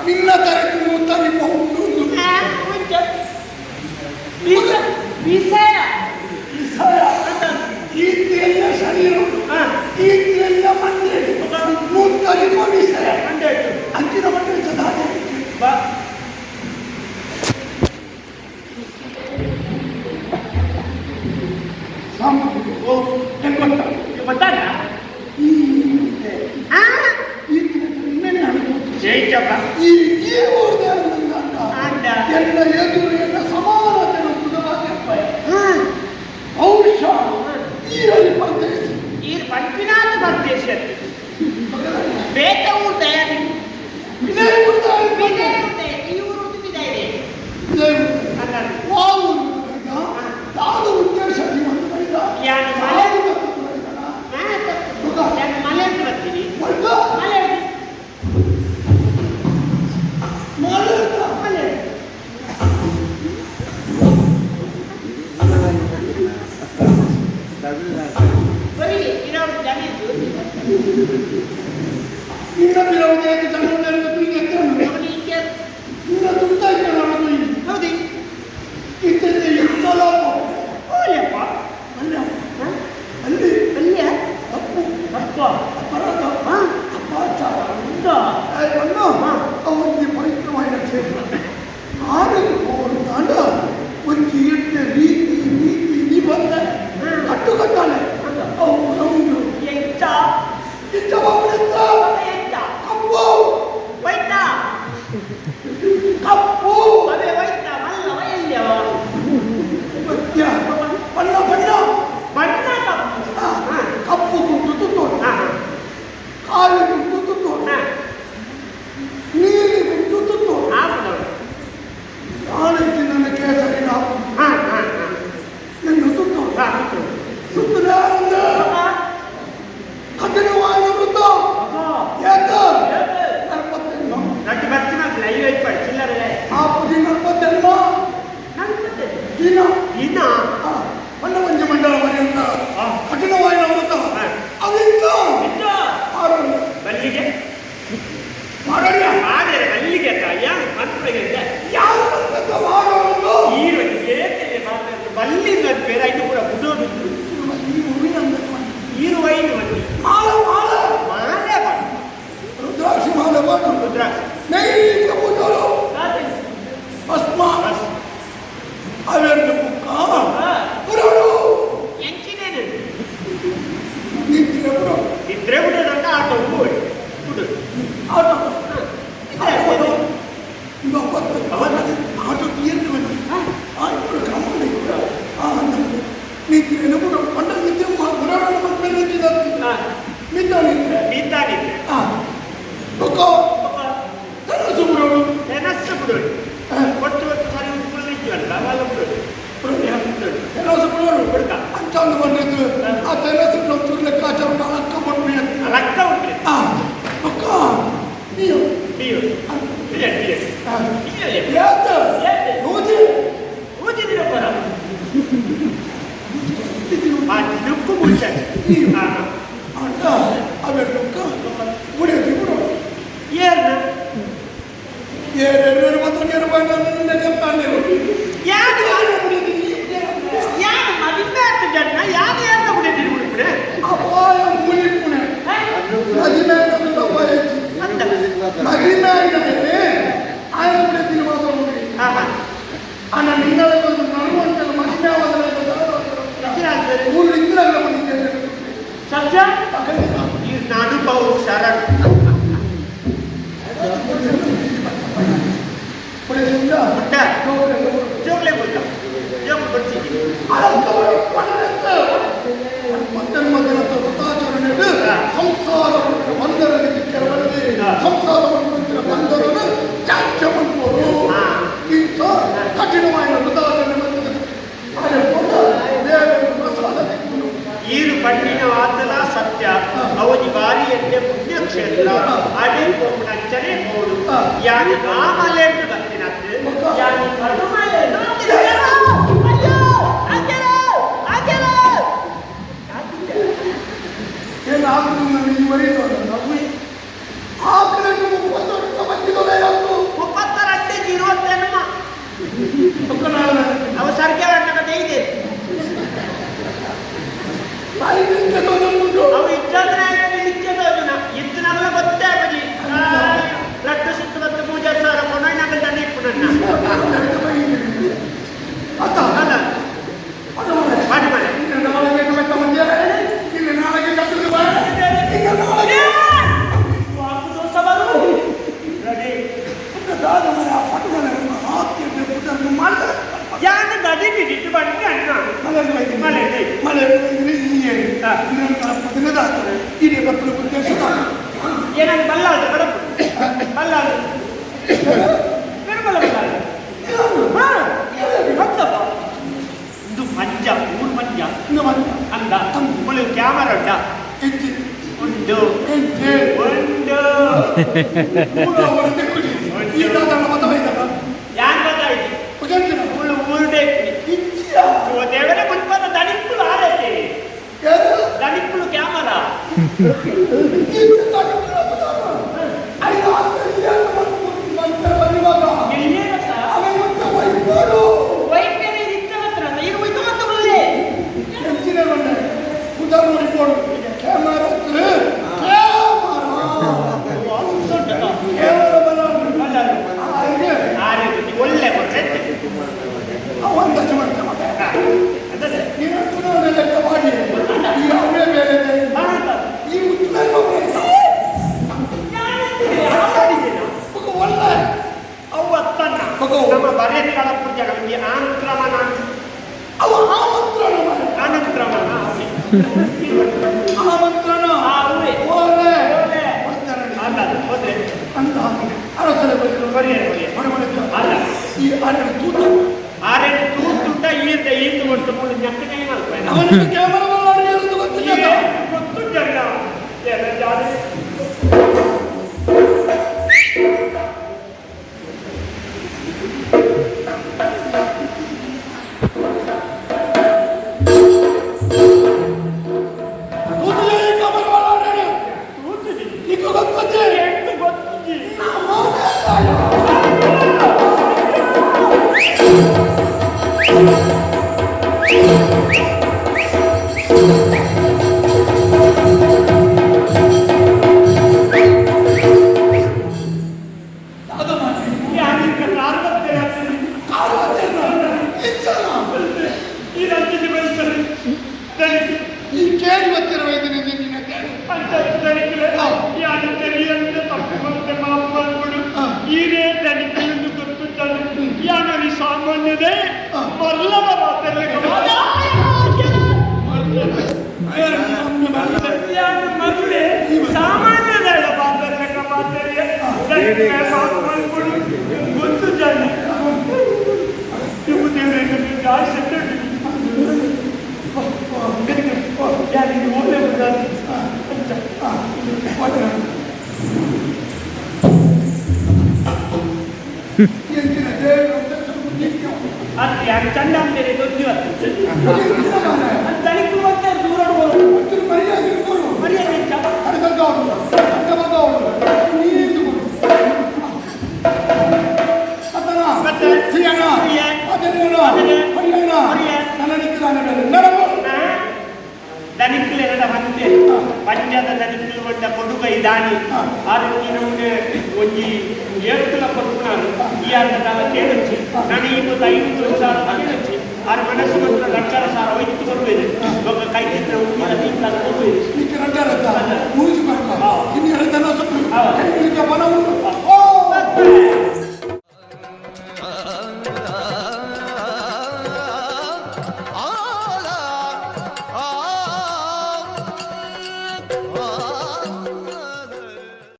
ನಿನ್ನ ತರಕು ನೂತನಿ ಉಂಟು. ವಿಷಯ. ವಿಷಯ. ಈತಿಯೆಲ್ಲ ಶರೀರ, ಈತಿಯೆಲ್ಲ ಮಂಡೆ, ನೂತನಿ ವಿಷಯ. ಮಂಡೆ. ಅಂಚಿನ ಮಂಡೆ ಸದಾ. ಬಾ. ಓ, ಗೊತ್ತಾ? ಗೊತ್ತಾಗ. ಈ ಈ ನಿನ್ನೆನೆ ಜೈಚಪ್ಪ. ಈ ಈ ಊರ್ದೆ ಅಂದ. ಎಲ್ಲ ಎದುರು ಎಲ್ಲ ಸಮಾನತೆ. ಬಹುಶಃ ಈ ಅಲ್ಲಿ ಪರದೇಶಿ. ಈ ಪಂಪಿನಾಥ ಪರದೇಶಿ ಅಂತ ಬೇತ ಊರು ತಯಾರಿ. ಇದೇ ಊರ್ದ. ಇದೇ ಊರ್ದೆ, ಈ ಊರು ಬಿದಾಯಿದೆ. ಇದೇ ಊರು. ಆ ಊರು ದಾದ ಉದ್ದೇಶ ಒಂದು ಬೈದ. ಯಾನು ಮಲೆ ನಾನು ಮಲೆ ಅಂತ ಬರ್ತೀನಿ. ಮಳೆ. ಮಲೆ. ಮಳೆ. ಮಲೆ. ಬರೀ ಇರೋರು ಜನ ಇದ್ದು. ನಿನ್ನ ಬಿರವಣಿಗೆ ಜನ ತಿಳಿಯುತ್ತೇನೆ. ಅವನಿಗೆ. ನಿನ್ನ ತುಂಟ ಇದ್ದಾನೆ. ಹೌದು. ಇತ್ತೀಚೆಗೆ ಇತ್ತಲ. ಓಲೆಪ್ಪ. ಅಲ್ಲ, ಅಲ್ಲಿ. ಅಲ್ಲಿಯ. ತಪ್ಪು. ತಪ್ಪ. ಅಪರಾಧ, ಅಪಾಚಾರ. ಉಂಟಾ? ಅನ್ನು ಒಂಜಿ ಪವಿತ್ರವಾಯಿನ ಕ್ಷೇತ್ರ. ಆಡಲು ಹೋಗುತ್ತಾಂಡ ಒಂಜಿ ಎಡ್ಡೆ ರೀತಿ ನೀತಿ ನಿಬಂಧನೆ ಕಟ್ಟುಕಟ್ಟಾನೆ ಅವು ನಮ್ದು. ಎಂತ? ಇಚ್ಚ ಬಾಬುಡೆತ್ತ. ಎಂತ? ಕಪ್ಪು. ವೈತ. ಕಪ್ಪು. ಅದೇ ವೈತ ಮಲ್ಲ ವೈಲ್ಯವ. ಮಧ್ಯ ಬಣ್ಣ ಬಣ್ಣ. ಬಣ್ಣ ಕಪ್ಪು. ಕಪ್ಪು ಕುಂಟು ತುತ್ತೋಡು, ಕಾಲು ಕುಂಟು ತುತ್ತೋಡು, ನೀಲಿ ಕುಂಟು ತುತ್ತೋಡು. ಆನಂದಿ ನನ್ನ ಕೇಸರಿ ನಾವು ನಿನ್ನ ಸುತ್ತೋಡು ಸುತ್ತಲೇ ಕಠಿಣವಾದ ವೃತ್ತ. ಏಕ ನಲ್ಪತ್ತೆಣ್ಣು. ಆ ಪುಡಿ ನಲ್ಪತ್ತೆಣ್ಣ ದಿನ. ದಿನ. ಬಣ್ಣ ಮಂಜ ಮಂಡಲ ಮನೆಯಿಂದ ಕಠಿಣವಾದ ವೃತ್ತ ಅವಿತ್ತ ಆರು. ಮಲ್ಲಿಗೆ. ಮಾಡೋಣ. ಮಾಡಿದರೆ ಮಲ್ಲಿಗೆ ಯಾರು ಮನ್ಪಗೆ. ಯಾರು ಬಂದಂತ ಮಾಡೋದು? ಈರು ಏಕೆಂದರೆ ಮಾತಾಡ್ತು ಮಲ್ಲಿಂದ ಬೇರೆ ಐದು ಕೂಡ ಬುಡೋದು. ಈ ಹೂವಿನ ಈರು ವೈನು ಮಲ್ಲಿ. ಮಾಲ ಮಾಲ. ಮಾಲೆ ಮಾಡು. ರುದ್ರಾಕ್ಷಿ ಮಾಲೆ ಮಾಡು. ರುದ್ರಾಕ್ಷಿ. ನೈವೇದ್ಯ ಪೂಜೋರು ಭಸ್ಮ ಅವೆರಡು ಬುಕ್ಕ ಬುಡೋಡು. ಎಂಚಿನೇನು? ನಿಂತಿನ ಬುಡೋಡು. ಇದ್ರೆ ಬಿಡೋದಂತ ಆಟೋ ಬಿಡು ಬಿಡು. ಆಟೋ ಆಟೋ ಗೊತ್ತು. ಆಟೋ ತೀರ್ದು ಬನ್ನಿ. ಆ ಇಬ್ಬರು ಕ್ರಮ. ಆ ನಿಂತಿನ ಬುಡೋಡು ಪಂಡ ನಿಂತಿನ ಬುಡೋಡು ಮತ್ತೆ ನಿಂತಿದ್ದ ಮಿತ್ತ ನಿಂತ್ರೆ. ಮೀತಾನಿದ್ರೆ. ಆ ಬುಕ್ಕ ತನಸು ಬುಡೋಡು. ತೆನಸ್ಸು ಬಿಡೋಡು. ಒಟ್ಟು ಒಟ್ಟು ಸಾರಿ ಉಪ್ಪುಳ್ಳಿ ಅಲ್ಲ ಅವಲ್ಲ ಬಿಡೋಡು. ಬಿಡೋಡು. ತೆನಸು ಬುಡೋಡು. ಬಿಡ್ಕ. ಅಂಚಂದು ಬಂದಿದ್ದು ಆ ತೆನಸು ಚೂರು ಲೆಕ್ಕಾಚಾರ ಅಲಕ್ಕ ಬಂದ್ವಿ ಅಂತ. ರಕ್ತ ಉಂಟು. ಆ ಬುಕ್ಕ ನೀವು. ನೀವು ಇಲ್ಲ ಇಲ್ಲ. ಇಲ್ಲ. ಯಾತ ನೂಜಿ. ಊಜಿದಿರ ಪರ ಆ ದಿನಕ್ಕೂ ಮುಂಚೆ. ಅಂಡ ಅವೆರಡು ಬುಡಿಯೋದು ಬಿಡೋಡು. ಏನು? ಏಳು ಮತ್ತೊಂದು ಬಂದ ಕೆಂಪಾನೆ. ಯಾರು ಯಾರು ಮದುವೆ ಆತ ಜನ ಯಾರು ಯಾರು ಬಿಡಿದಿರಿ ಬಿಡ್ಬಿಡೆ. ಅಪಾಯ ಮುಳಿಪುಣೆ ಮದಿಮೇನ ಅಪಾಯ. ಅಂತ. ಮದಿಮೇನೆ ఆయన ಬಿಡತೀನಿ ಮಾತಾಡೋದು. ಅಣ್ಣ ನಿನ್ನಳೆ ಒಂದು ನಡುವಂತ ಮದಿಮೆ ಊರು ಇಂದ್ರಾಗ ಬಂದಿದ್ದೇನೆ. ಸಜ್ಜ ಈ ನಾಡು ಬಾವು ಶರಣ್. ಉಂಟ ಜೋಗ್ಲೆ ಬಿಡ್ತ ಜೋಗ್ ಬರ್ತೀನಿ. ವ್ರತಾಚರಣೆ ಸಂಸಾರ ಬಂದರಲ್ಲಿ ಕೆಲವಲ್ಲಿ ಸಂಸಾರ ಬಂದರನ್ನು ತ್ಯಾಜ್ಯ ಮನ್ಪೋರು. ಇಂಥ ಕಠಿಣವಾದ ವ್ರತಾಚರಣೆ ಬಂದದ್ದು ದೇವರು ಪ್ರಸಾದ ತಿಕ್ಕುನು. ಈರು ಬಣ್ಣಿನ ಆತಲ ಸತ್ಯ ಅವಧಿ ಬಾರಿಯಂತೆ ಪುಣ್ಯಕ್ಷೇತ್ರ ಅದೇ ಪೋಪುಣಂಚನೆ ಬೋಡು. ಯಾನಿ ಆಮಲೆಂದು ಬರ್ತೀನತ್ತು ಯಾನಿ ಕಡುಮಲೆ. ಅಯ್ಯೋ ಅಗೆರೋ ಅಗೆರೋ. ಏನು ಆಕಳು ಈ ವರೆಗೆ ಆ ಕಡೆ 30 ವರ್ಷ ಮಧ್ಯದ ಅವು ಸರ್ಕಾರ ಕತೆ ಇದೆ. ಅವು ಇಜ್ಜಂದ್ರೆ ನಿತ್ಯ ತೋಜುನ ಇತ್ತು ನಗಲ ಗೊತ್ತೇ ಬಜಿ ಲಡ್ಡು ಸುತ್ತು ಮತ್ತು ಪೂಜಾ ಸಾರ ಕೊನೊಯ್ ನಗಲ್ ದಂಡ ಇಪ್ಪುನನ್ನ. ಅತ್ತ. ಅಲ್ಲ. ಮಾಡಿ ಮಾಡಿ. ಯಾನ್ ದಡಿ ಬಿಡಿಟ್ಟು ಬನ್ನಿ ಅಣ್ಣ. ಏನಂತ ಬಲ್ಲಾಳು ಕಡಪು ಬಲ್ಲಾಳು ಬೆರಬಲ ಬಲ್ಲಾಳು. ಹಾ ಹತ್ತಪ್ಪ, ಇದು ಮಂಜ ಊರು ಮಂಜ ಅಂದ ಮುಳು ಕ್ಯಾಮರಾ ಉಂಟ ಉಂಟು ಉಂಟು. ಯಾನ್ ಗೊತ್ತಾಯ್ತು, ಮುಳು ಊರುಡೆ ದೇವರ ಮುನ್ಪದ ದಣಿಕ್ಕುಲು ಆರೈತೆ ದಣಿಕ್ಕುಲು ಕ್ಯಾಮರಾ. ಎಲ್ಲಿಯೇ ಗೊತ್ತಾ? ವೈಫೇನೆ ಇತ್ತ ಮಾತ್ರ ಈಗ ಹೋಯ್ತು ಮತ್ತೆ ಉಳ್ಳೆ. ಆರೈತೆ ಒಳ್ಳೆ ಕೊಟ್ರೆ. ನಮ್ಮ ಬರೆಯ ಕಳಪುರ ಒಂಜಿ ಆಂಕ್ರಮಣ. ಆನಂತ್ರಮಣ. ಆಮಂತ್ರಣ. ಆ ಊರೇ. ಓಲೆ. ಓಲೆ. ಅಲ್ಲ, ಹೋದ್ರೆ. ಅಂತ ಅರಸರ ಬರೆಯಲು. Courier courier. ಅಲ್ಲ. ಈ ಆರಡು ತೂತ. ಆರೆ ತೂತುಂಟ ಈರ್ದ ಈರ್ದು ಕೊಡ್ತು ಮೂಲು ñಕ್ಕ ಕೈ ಮಲ್ಪೆ. ಅವನಿಗೆ ಕ್ಯಾಮರಾ ಅಡಿಯಲು ಗೊತ್ತಿಲ್ಲ. ಗೊತ್ತುಂಟಲ್ಲ ಏನ ಜಾಲಿ. ತೂತುಜೆ ಕ್ಯಾಮರಾ ಅಡಿಯಲು. ತೂತುಜಿ. ನಿಕ್ಕು ಗೊತ್ತುಜೆ. ಎಂಟು ಗೊತ್ತುಜಿ. ಅದು ಮಾಡಿ. ಯಾನಿಂಕ ಕಾರ್ವತ್ತೆ. ಈ ರಂಜಿನಿ ಬೈತಾರೆ ದನಿಗೆ. ಈ ಕೇಳಿ ಗೊತ್ತಿರುವ ಇದನ್ನ ನಿನ್ನ ಕೇಳಿ. ಅಂತ ದನಿಗೆ ಯಾನು ತೆರಿಯಂತೆ ತಪ್ಪು ಬಂತೆ ಮಾಪು ಬಂದ್ಬಿಡು. ಈರೇ ದನಿಗೆ ಎಂದು ಗೊತ್ತುಂಟಲ್ಲ, ಯಾನಲ್ಲಿ ಸಾಮಾನ್ಯದೇ ಮರ್ಲದ ಮಾತಲ್ಲಿ ಯಾನು ಮರುಳೆ ಸಾಮಾನ್ಯದ ಮಾತಲ್ಲಿ ಮಾತಲ್ಲಿ ದನಿಗೆ ಮಾಪು ಬಂದ್ಬಿಡು. ಗೊತ್ತು ಜಾನಿ ಟಿಪ್ಪು ದೇವರೇ ಜಾಸ್ತಿ ಯಾರಿಗೆ ಓಲೆ ಬಂದಾರೆ ಅಂತ. ಅದು ಯಾರು ಚಂಡ ಅಂತೇಳಿ ದೊಡ್ಡ ಅದು ದಣಿಕು ಮತ್ತೆ ದೂರ ಮರ್ಯಾದೆ ಹೆಚ್ಚ. ಮತ್ತೆ? ದನಿಕ್ಕಲು ಎರಡ ಬಂತೆ ಪಂಜದ ದನಿಕ್ಕಲು ಬಂಡ ಕೊಡುಗೈ ದಾನಿ ಆ ರೀತಿ ನಮಗೆ ಒಂಜಿ ಏಳ್ತುಲ ಕೊಡ್ಪುನಾರು ಈ ಅರ್ಥದಾಲ ಕೇಳೊಚ್ಚಿ. ನಾನು ಈ ಒಂದು 5 ಸಾವಿರ ಕೇಳೊಚ್ಚಿ ಆರು ಮನಸ್ಸು ಮಾತ್ರ ಲಕ್ಷರ ಸಾವಿರ ಒಯ್ತು ಕೊಡ್ಬೇಕು ಒಬ್ಬ ಕೈ ತಿಂದ್ರೆ ಉಪ್ಪಿನ ತಿಂತ ಕೊಡ್ಬೇಕು.